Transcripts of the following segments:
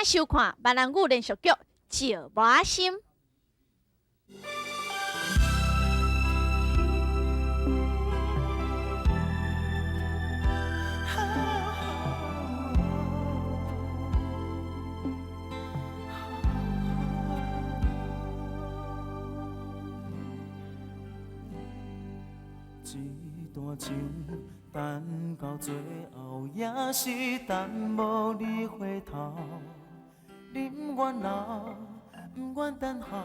收看闽南语连续剧《石磨心》。这段情等到最后，也是等无你回头。你毋愿留，毋愿等候，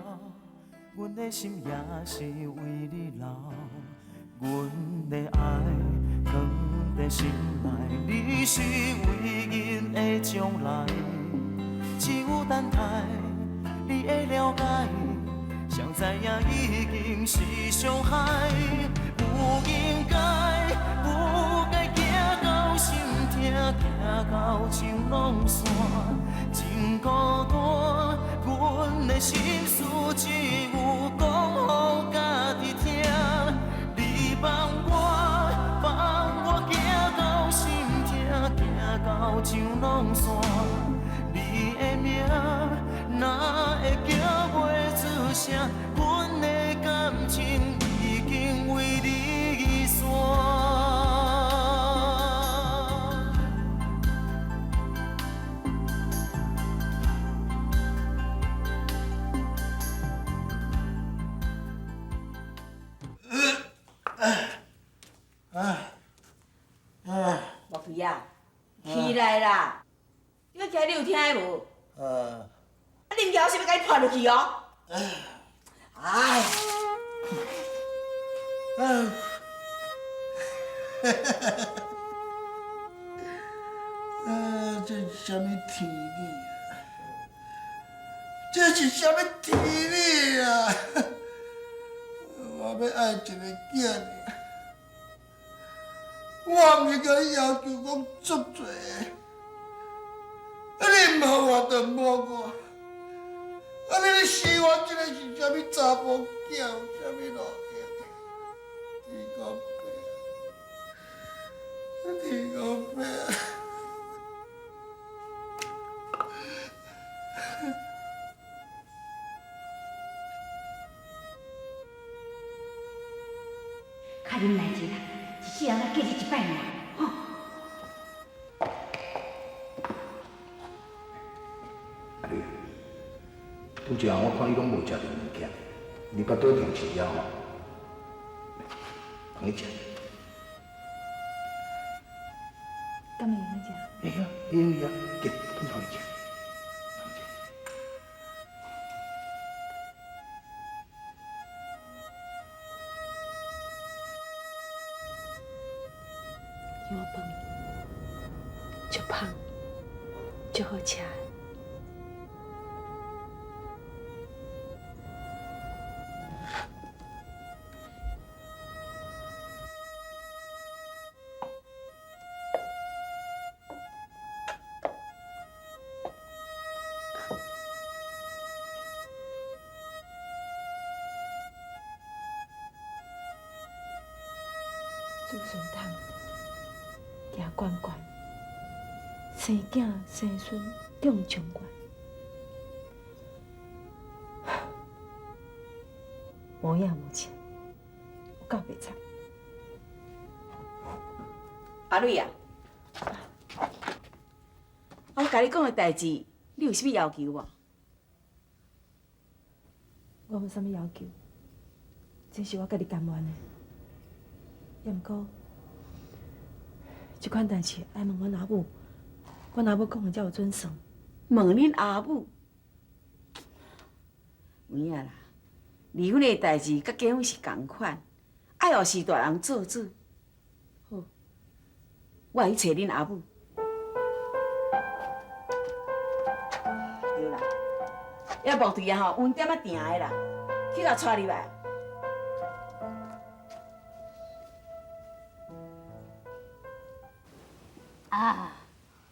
阮的心也是为你留。阮的爱藏在心内，你是唯一的将来。只有等待你的了解，谁知影已经是伤害。不应该，不该行到心痛，行到情拢散，真孤单。阮的心事只有讲予家己听。你放我，放我行到心痛，行到情拢散。你的名哪会叫袂出声？阮的感情已经为你散。莫非啊，起来啦！你讲今日有听的无？啊，你毋起来，我是欲共你泼落去哦！哎，啊，这是啥物天理啊？这是啥物天理啊？我欲爱一个囝尔，我毋是共你要求讲足济的，啊你毋予我就毋予我，啊你咧生我这个是啥物查某囝，啥物路用？天公伯，天公伯。较忍耐者啦，一世人才过这一摆尔，吼。阿丽，拄才我看你拢无食著物件，你巴肚定是枵吼，放你食。敢会用食？会啊，会用啊，给，放你食。油饭足香，足好食的。子孙通行悬悬，生囝生孙中状元，无影无情，有够白贼。阿蕊啊，我共你讲的代志，你有啥物要求无？我无啥物要求，这是我家己甘愿的。也毋过，这款代志爱问阮阿母，阮阿母讲的才有准算。问恁阿母，有影啦，离婚的代志佮结婚是仝款，爱予是大人做主。好，我会去揣恁阿母。对啦，遐木槌啊吼，温点仔定的啦，去共带入来。啊，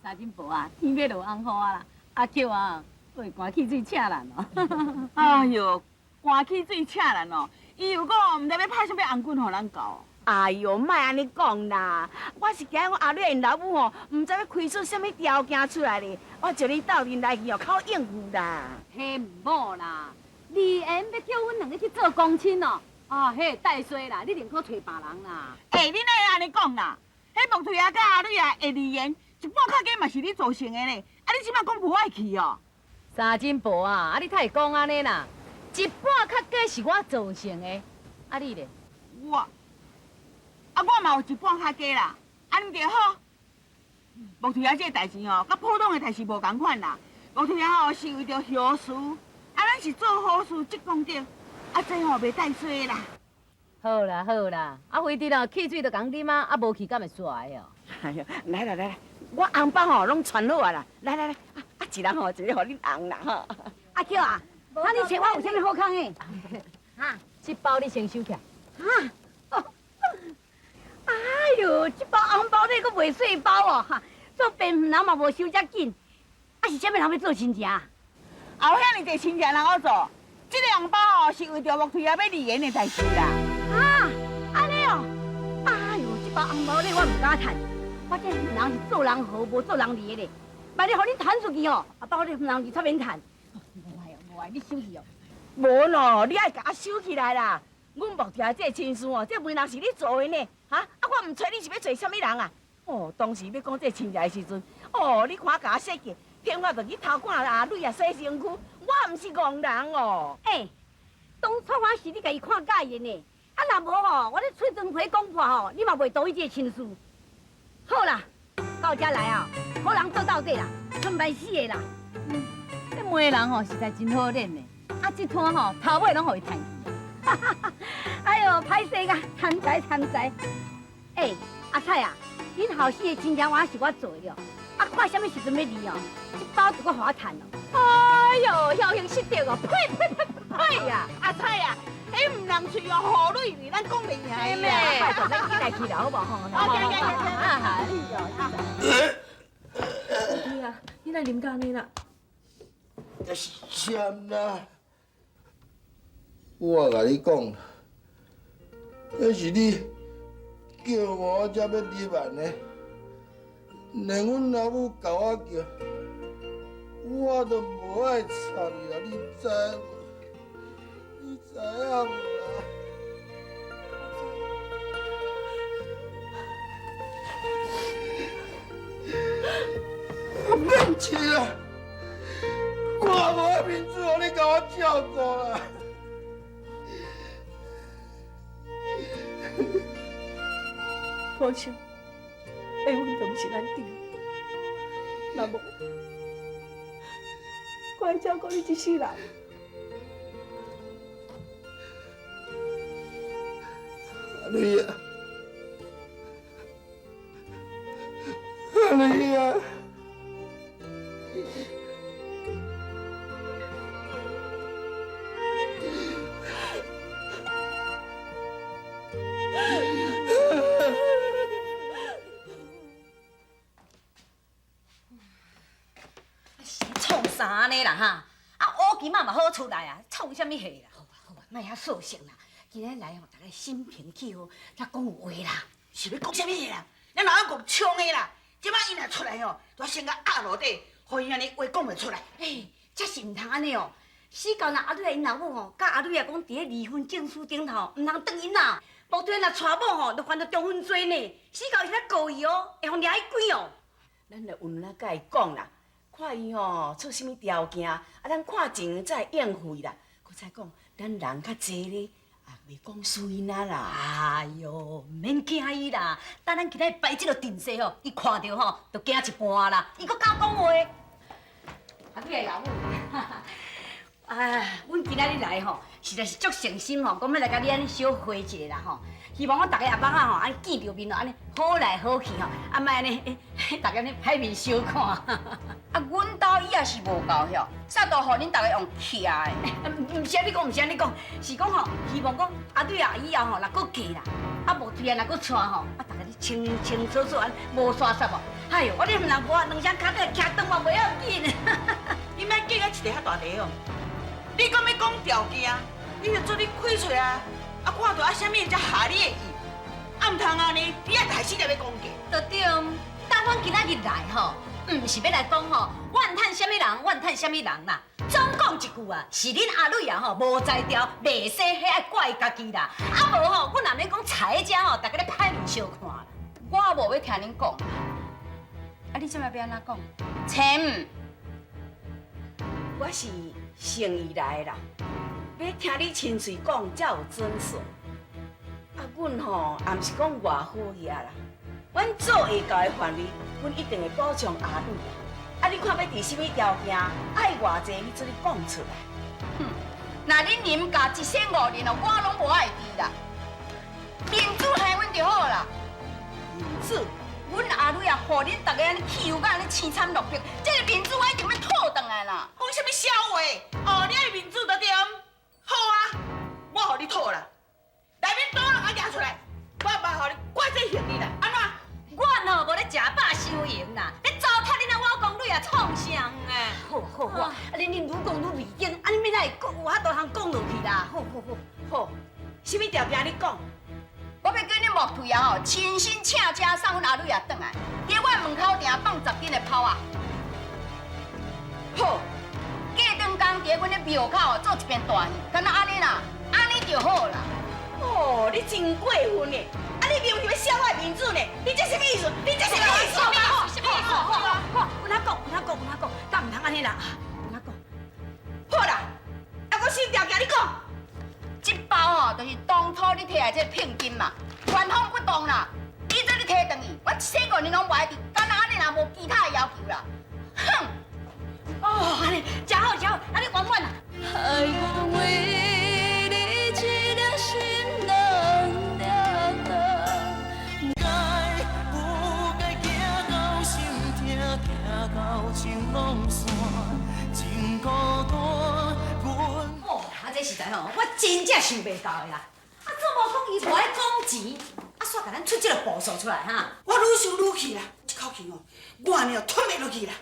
三更晡啊，天欲落红雨啊啦，阿菊啊，会寒气水请人哦。哎哟，寒气水请人哦，伊又阁毋知欲拍啥物红棍予咱猴。哎哟，莫按呢讲啦，我是惊阮阿蕊𪜶老母吼，毋知欲开出啥物条件出来咧，我叫你斗阵来去哦，较应付啦。彼毋好啦，离言欲叫阮两个去做公亲哦，啊，彼会带衰啦，你宁可揣别人啦。欸，你哪会按呢讲啦？彼木槌仔佮阿蕊啊会离言，一半较加嘛是你造成的咧。啊，你这摆讲无爱去哦？三珍婆啊，啊你太会讲按呢啦，一半较加是我造成的，啊你咧？我，啊我嘛有一半较加啦，按呢就好。木槌仔这个代志吼，佮普通的代志无仝款啦。木槌仔吼是为著孝事，啊咱是做好事积功德，啊这吼袂带衰啦。好啦好啦，啊非得哦汽水都共啉啊，啊无去敢会煞哦？哎哟，来啦来啦，我红包吼拢传好啊啦，来来来，啊一人吼一个予恁红啦吼。阿菊啊，啊你揣我有啥物好康的？哈，这包你先收起来。哈，哎哟，这包红包你阁袂细包哦，哈，做便人嘛无收遮紧，啊是啥物人欲做亲情？啊有遐尔济亲情人好做，这个红包哦是为著木槌仔欲离言的代志啦。啊，按呢哦，哎哟，这包红包礼我毋敢趁，我这人是做人好，无做人离的咧。万一予恁趁出去哦，啊包你人离出免趁。无爱哦，无爱，你收去哦。无咯，你爱共我收起来啦。阮木槌这个亲事哦，这媒人是你做的呢，哈？啊，我毋揣你是欲揣啥物人啊？哦，当时欲讲这亲情的时阵，哦，你看共我设计，骗我就去偷看阿蕊啊洗身躯，我毋是戆人哦。欸，当初我是你共伊看佮意的呢，啊若无吼，我咧喙唇皮讲破吼，你嘛袂同意这个亲事。好啦，到遮来啊，好人做到底啦，春万死的啦。这媒人吼实在真好练的，啊这摊吼头尾拢予伊趁去。哎哟，歹势甲，贪财贪财。欸，阿彩啊，恁后生的亲情我是我做的哦，啊看啥物时阵欲离哦，这包就阁予我趁哦。哎哟，侥幸失德哦，呸呸呸呸呀！阿彩啊，彼毋人喙哦，予蕊咱讲袂赢的。拜托，咱起来去啦，好无吼？好，行行行行。哎哟，你啊，你哪啉到按呢啦？这是签啦！我共你讲，那是你叫我才欲入来的，连阮老母共我叫，我都无爱插伊啦，你知无？你知影无啦？我免饲啦，我无爱面子，予你共我照顾啦。可惜，下运都毋是咱定，若无，我会照顾你一世人。阿蕊啊，阿蕊啊！创啥按呢啦哈？啊，乌金仔嘛好出来啊，创啥物戏啦？好啊好啊，莫遐扫兴啦。今日来吼，大家心平气和，才讲话啦。是欲讲啥物啦？咱老公冲的啦，这摆伊若出来吼，就先共压落底，予伊按呢话讲袂出来。欸，这是毋通按呢哦。死到若阿蕊𪜶老母吼，佮阿蕊仔讲伫咧离婚证书顶头，毋通断𪜶啦。无对若娶某吼，就犯著重婚罪呢。死到伊才告伊哦，会予掠去关哦。咱就温柔佮伊讲啦，看伊吼出啥物条件，啊，咱看情再应付伊啦。阁再讲，咱人较济咧，也袂讲输𪜶啊啦。哎哟，毋免惊伊啦，等咱今仔摆这个阵势吼，伊看著吼就惊一半啦，伊阁敢讲话。阿蕊老母，啊，阮今仔日来吼，实在是足诚心吼，讲欲来共你按呢小会一下啦吼。希望阮逐家阿爸仔吼，按呢见著面吼，按呢好来好去吼，啊，莫按呢，逐家按呢歹面相看。啊，阮兜椅仔是无够晓，煞都予恁逐家用徛的。毋是按呢讲，毋是按呢讲，是讲吼，希望讲阿蕊啊以后吼，若阁嫁啦，啊无对啊，若阁娶吼，啊，逐家咧清清楚楚，按无沙沙无。哎哟，我咧毋人无啊，两双跤底徛长嘛袂要紧。你莫计较一块遐大块哦。你讲欲讲条件，你就做你开喙啊！啊，看著啊，啥物才合你的意？啊，啊毋通按呢，你愛大死咧欲講價。就對，但阮今仔日來吼，毋是欲來講吼，怨嘆啥物人，怨嘆啥物人啦。總講一句啊，是恁阿蕊啊吼，無才調，袂使彼愛怪家己啦。啊無吼，阮也免講菜遮吼，逐家咧歹面相看啦。我也無欲聽恁講。啊，你這擺欲按怎講？請。我是誠意來的啦，欲聽你親喙講才有準數。啊，阮吼也毋是講偌好額啦，阮做會到的範圍，阮一定會保障阿蕊啦。啊，你看欲佇啥物條件，愛偌濟，你做你講出來。哼，若恁林家一生五年哦，我攏無愛記啦。面子還阮就好啦。面子？阮阿蕊啊，予恁逐家按呢欺負甲按呢凄慘落魄，這个面子我一定欲討轉來啦。講啥物痟話？哦，你愛面子就對。好啊，我予你討啦。內面刀人仔舉出來，我嘛予你怪這行李啦。按怎？我喏無咧食飽傷閒啦，咧糟蹋恁阿外公蕊啊創啥啊？好好好，啊恁恁愈講愈袂經，啊恁欲哪會閣有法度通講落去啦？好好好，好，啥物條件你講？我欲叫恁木腿啊吼，親身請車送阮阿蕊啊轉來，佇我門口埕放十斤的炮仔。好，過轉工佇阮的廟口做一遍大戲，敢若按呢啦，按呢就好啦。哦，你真過分呢！啊，你明明欲痟我的面子呢？你這啥物意思？你這啥物意思？啥物意思？啥物意思？好，好，有哪講？有哪講？有哪講？敢毋通按呢啦？有哪講？好啦，啊，閣啥條件你講？這包吼，就是當初你提來這個聘金嘛，原封不動啦。你這你提轉去，我一世五年攏無愛滴，敢若按呢啦，無其他的要求啦。哼！哦，按呢，真好真好，按呢圓滿啦。愛我為你一粒心人掠動。該不該行到心痛，行到情攏散，真孤單。哦，啊，這實在吼，我真正想袂到的啦。啊，做某講伊無愛講錢，啊，煞共咱出這个步數出來哈。我愈想愈氣啦，這口氣哦，我按呢哦吞袂落去啦。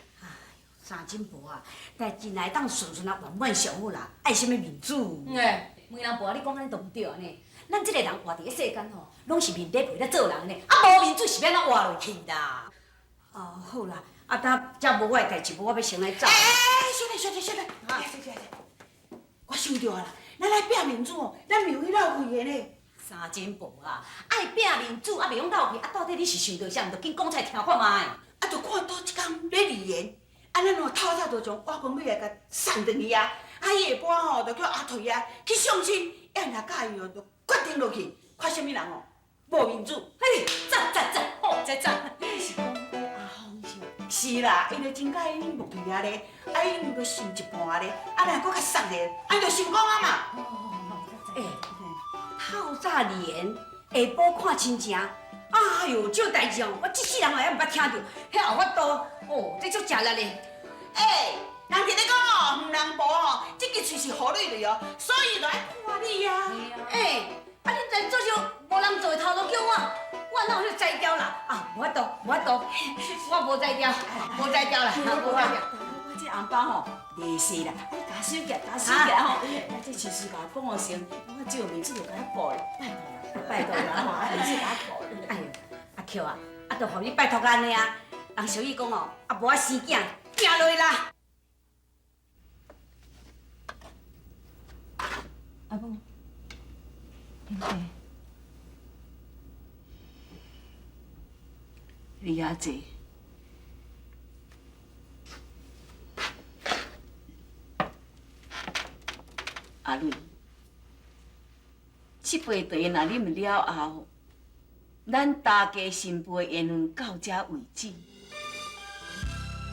三珍婆啊，代志若會當順順啊圓滿上好啦，愛啥物面子？欸，媒人婆，你講按呢都毋對呢。咱這个人活佇咧世間吼，攏是面底皮咧做人呢，啊無面子是欲按怎活落去啦？哦，好啦，啊，等遮無我的代誌，無我欲先來走。欸，小姐，小姐，小姐，小姐，我想著啊啦，咱來拼面子哦，咱袂去浪費的呢。三珍婆啊，愛拼面子啊，袂用浪費啊，到底你是想著啥？毋著緊講出來聽看覓。啊，就看佗一工咧離言。啊，咱哦透早就將外公蕊來共送轉去啊！啊，伊下晡吼就叫阿退啊去相親，要若佮意哦，就決定落去，看啥物人哦無面子。嘿，讚讚讚，好，這讚。你是講阿峰是？是啦，因為真佮意恁木腿仔咧，啊，𪜶閣成一半咧，啊，若閣較送咧，按就成功啊嘛。欸，透早離緣，下晡看親情。哎喲，這代誌哦，我這世人也毋捌聽著，彼後法度哦，這足食力的。欸，人佇咧講哦，黃人婆吼，這支喙是予你的哦，所以就愛看你啊。欸，啊，恁在做啥無人做的頭路叫我，我哪有彼才調啦？啊，無法度，無法度，我無才調，無才調啦，無才調。我這紅包吼袂細啦，啊你共收起來，共收起來吼。啊，這親事共我講予成，我這個面子就共我顧咧，拜託啦，拜託啦吼，啊面子共我顧咧。哎喲，阿菊啊，啊，就予你拜託按呢啊。人俗語講哦，啊無愛生囝，行落啦。阿母，啉茶。你遐坐。阿蕊，這杯茶若啉了後，咱大家新婦的緣分到這為止。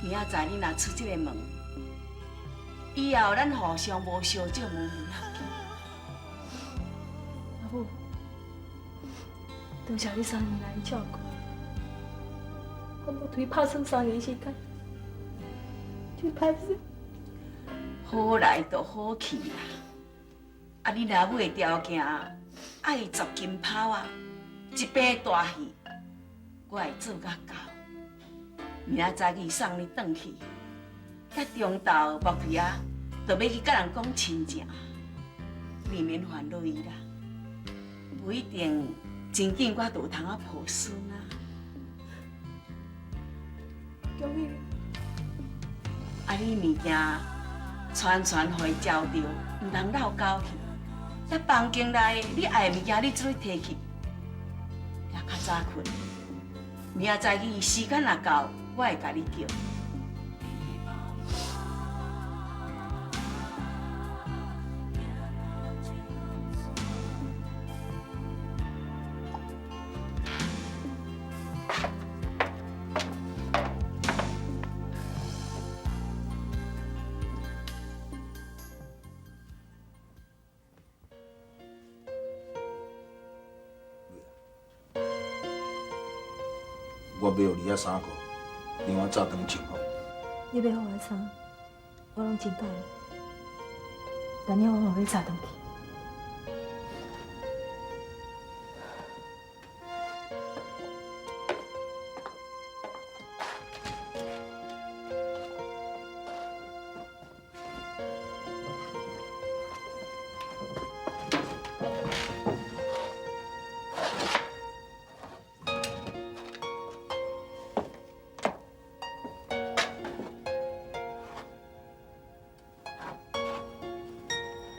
明仔載你若出這个門，以後咱互相無相借無問客氣。阿母，多謝你三年來的照顧，我無腿拍算三年時間，真歹勢。好來就好去啦。啊，你老母的條件，愛十斤炮仔，一邊大戲，我會做甲到。明仔載伊送你轉去，甲中晝木腿仔就欲去佮人講親情，你免煩惱伊啦，無一定真紧我就有通啊抱孙啊！恭喜你！啊，你物件全全予伊照著，毋通落交去。遐房间内你爱的物件，你做摕去，也较早睏。明仔载起时间若到，我会共你叫。我买予你遐衫裤，另我早顿穿好。你买予我的衫，我拢真佮意。但了我嘛欲早转去。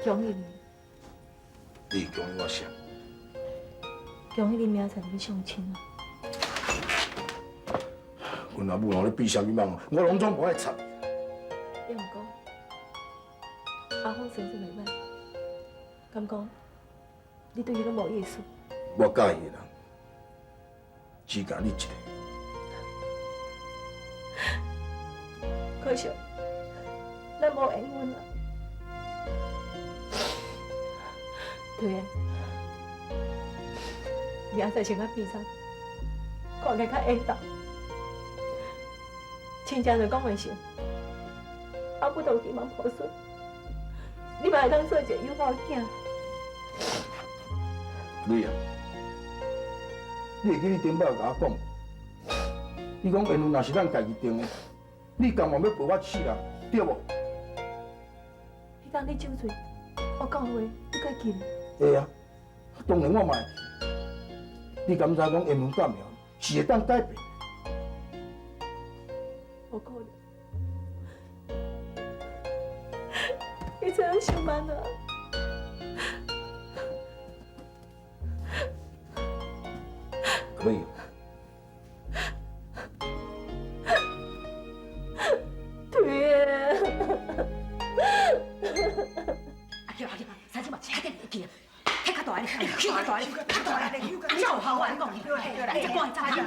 恭喜你！你恭喜我啥？恭喜你明仔载就欲相亲啊！阮阿母若咧变啥物梦，我拢总无爱插。也毋过，阿峰成绩袂歹，敢讲你对伊拢无意思？我佮意的人，只佮你一个。可惜，咱无缘分啊。对啊，明仔载穿甲变衫，看起来较缘投。亲情就讲袂成，阿母都希望抱孙，你嘛会当做一个有好囝。蕊啊，你会记你顶摆有共我讲，你讲缘分若是咱家己定的，你甘愿欲陪我一世人，对无？彼工你酒醉，我讲的话，你阁会记得？会啊，当然我嘛会记。你敢知影讲缘分到暝是会当改变？无可能，你这样想慢啊！可以。对。阿娇，阿娇，三姐嘛，快点去啊！较大咧，较大咧，较大咧，啊，这有效啊！你讲，你这赶紧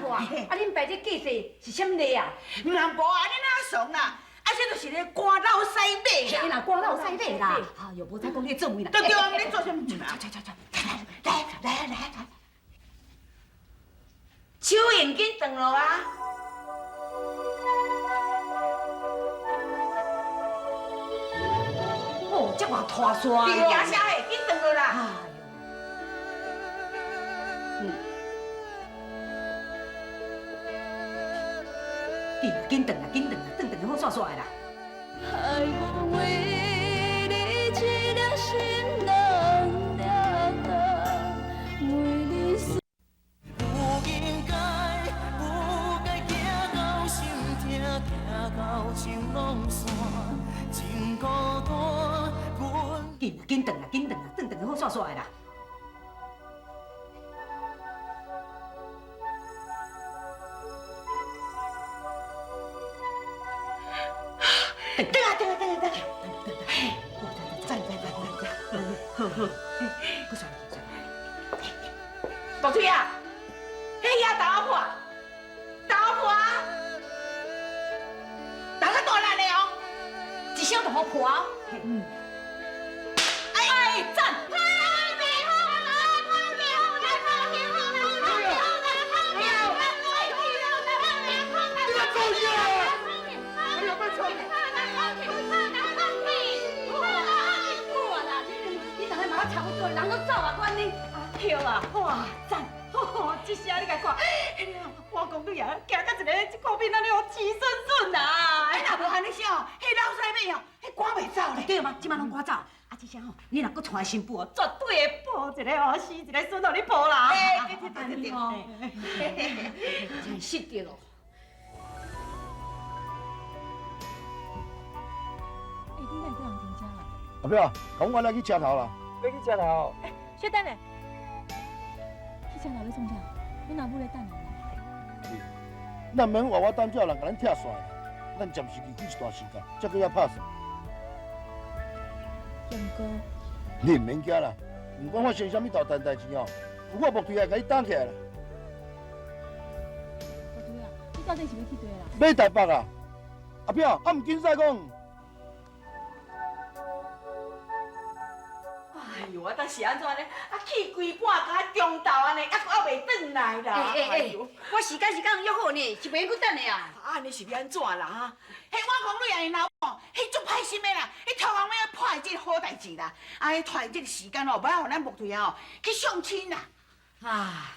走啊！啊，恁爸这计势是啥物礼啊？毋通无啊，你哪怂啦？啊，这就是咧赶老师马啦。你若赶老师马啦，哎哟，无彩讲你做媒啦。对对，你做啥物？走走走，来来来来。手用紧断落啊！哦，这偌拖沙。别惊啥嘿，紧断落啦！紧紧断啦，紧断啦，断断好煞煞的啦。爱我为你一粒心人掠担，为你。不应该，不该行到心痛，行到情拢散，真孤单。紧紧断啦，紧断啦，断断好煞煞的啦。等啊等啊等啊等啊！赞赞赞赞赞！好好，阁煞去。大嘴啊，彼遐豆仔破，豆仔破，打较大力的哦，一声就予破。嗯。哎，赞！你来做啥？哎呀，别吵！差不多，人拢走啊，阮呢？阿娇啊，哇，赞！吼，这声你共看，我讲你啊，行到一个这个面安尼哦，气顺顺啊！哎，若无按呢说，彼老师马哦，彼趕袂走咧。對嘛，這擺攏趕走。啊，這聲吼，你若閣娶新婦哦，絕對會抱一個哦，生一個孫予你抱啦。欸，對對對對對，真失德哦。欸，你哪會閣人停車啦？阿表，講我來去車頭啦。欲去車頭？欸，小等下，去車頭欲創啥？阮阿母咧等咱。咱免活活等，才有人共咱拆散啦。咱暫時離開一段時間，才閣遐拍算。毋過，你毋免驚啦，毋管發生啥物大代代誌吼，有我木槌來共你擔起來啦。木槌啊，你到底是欲去佗啦？欲台北啊！阿表，啊毋緊使講。哎喲，啊，但是按怎呢？啊，去規半工中晝按呢，猶閣猶袂轉來啦。欸欸欸，我時間是敢約好呢，是袂用閣等的啊。啊，按呢是欲按怎啦哈？彼阮講女仔𪜶老母，彼足歹心的啦，彼頭殼欲破壞這個好代誌啦。啊，彼拖這個時間哦，欲予咱木槌仔哦去相親啦。啊，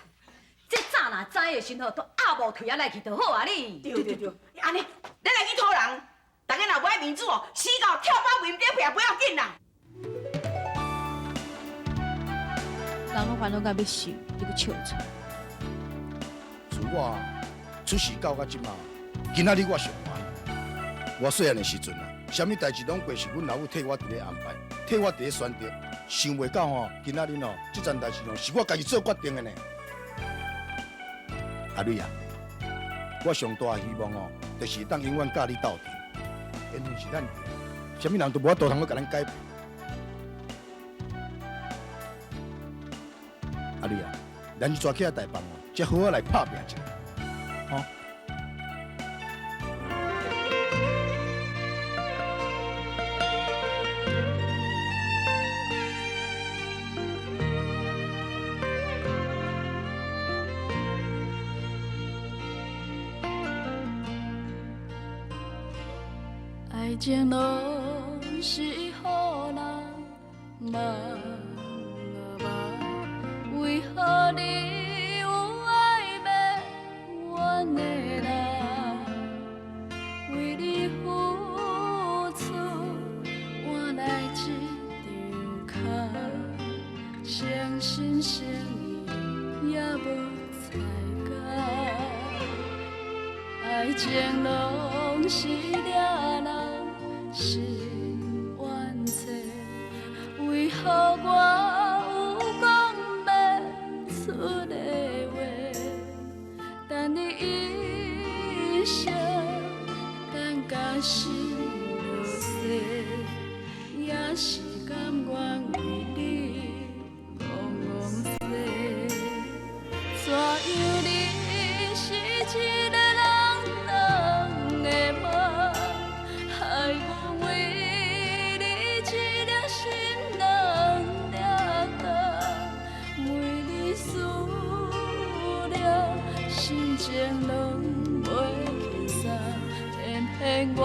這早若知的時吼，都壓木槌仔來去就好啊你。對對對，按呢，咱來去討人，逐家若無愛面子哦，死到跳到面頂去也不要緊啦。人攏煩惱到欲死，你閣笑出？自我出世到這馬，今仔日我上歡喜。我細漢的時陣啊，啥物代誌攏過是阮老母替我佇咧安排，替我佇咧選擇。想袂到吼，今仔日吼，這層代誌吼是我家己做決定的呢。阿蕊啊，我上大的希望哦，就是會當永遠佮你鬥陣，緣分是咱的，啥物人都無法度通閣共咱改變。阿蕊啊，咱這逝去台北哦，才好好來拍拚一下，吼。愛情攏是予人夢啊夢，為何你有愛欲怨的人？為你付出換來這張空，誠心誠意也無彩工。愛情攏是掠人心冤找，為何我有講袂出的話？等你一生，等甲心落雪，也是甘願為你戆戆踅。怎樣你是一个人兩个夢？害阮為你一粒心兩粒重，為你思量，心情攏袂輕鬆，偏偏我。